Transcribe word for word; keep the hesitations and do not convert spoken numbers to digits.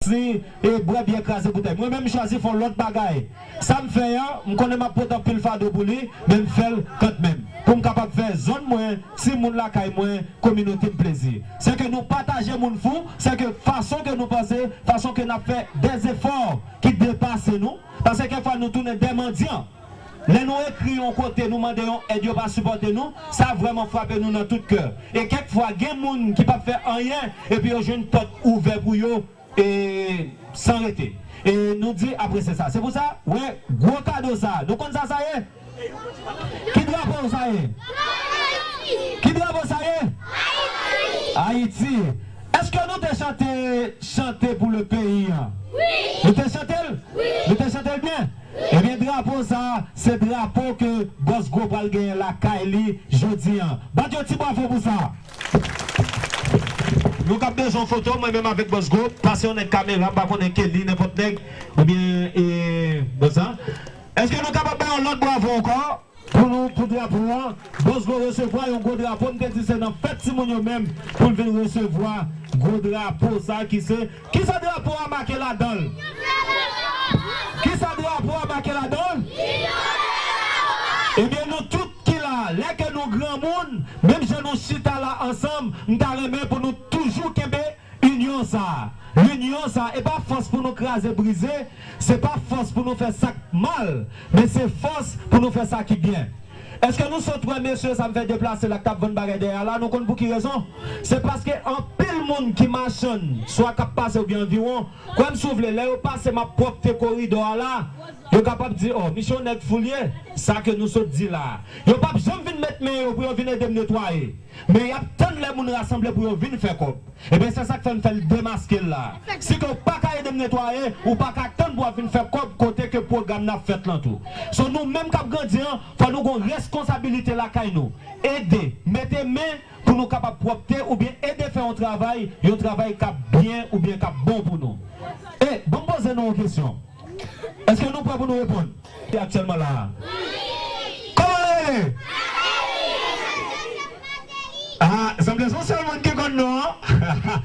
si, e bwè byè kraze boutèy. Mwen menm, m chwazi fè yon lòt bagay. Sa m fè a, m konnen m ap pote anpil fado pou li, men m fè l kantmenm. Pou m kapab fè zòn mwen, timoun lakay mwen, kominote m plezi. Se ke nou pataje moun fou, se ke fason ke nou panse, fason ke n ap fè dèzefò ki depase nou, paske kèk fwa nou tounen dè mandyan. Lè nou ekri yon kote, nou mande yon èd, yo pa sipòte nou, sa vrèman frape nou nan tout kè. E kèk fwa, gen moun ki p ap fè anyen, epi yo jwenn pòt ouvè pou yo, e, san rete. E nou di apresye sa. Se pou sa, wè, gwo kado sa. Nou konn sa sa ye? Ki drapo sa ye? Ki drapo sa ye? Ayiti. Èske nou te chante, chante pou le peyi an? Nou te chante l? Nou te chante l byen? Ebyen, drapo sa, se drapo ke Bòs Gwo pral genyen lakay li jodi an. Bat yon ti bravo pou sa. Nou k ap bezwen foto, mwen menm avèk Bòs Gwo, pase yon nèg kamera, m pa konnen Kelly, nenpòt nèg, oubyen, e, bon sa. Èske nou kapab bay yon lòt bravo ankò? Pou nou, pou drapo an, Bòs Gwo resevwa yon gwo drapo, m te di se nan fèt timoun yo menm pou l vin resevwa gwo drapo sa ki se, kisa drapo a make ladan l? Kisa drapo a make ladan l? Ebyen, nou tout ki la, lè ke nou granmoun, menm jan nou chita la ansanm, m ta renmen pou nou toujou kenbe inyon sa a. Linyon sa a, e pa fòs pou nou kraze brize, se pa fòs pou nou fè sa k mal, men se fòs pou nou fè sa ki byen. Èske nou sot wè mesye sa m fè deplase la k t ap vann bagay dèyè a la? Nou konn pou ki rezon? Se paske anpil moun ki machann, swa k ap pase oubyen anviwon, kwè m si w vle, lè yo pase m ap pwòpte koridò a la, yo kapab di, o, misye yon nèg fou l ye, sa ke nou sot di la a. Yo p ap janm vin met men yo pou yo vin ede m netwaye. Men y ap tann lè moun rasanble pou yo vin fè kòb. Ebyen, se sa k fè m fè l demaske l la. Si ke w pa ka ede m netwaye, ou pa ka tann pou w ap vin fè kòb kote ke pwogram nan ap fèt lan tou. So, nou menm k ap grandi an, fò nou gon reskonsabilite lakay nou. Ede, mete men pou nou kapab pwòpte oubyen ede fè yon travay, yon travay k ap byen oubyen k ap bon pou nou. E, ban m poze nou yon kesyon. Èske nou prè pou nou reponn? Aktyèlman la a. Kòman l rele? Ah, sanble se yon sèl moun ki konn non an.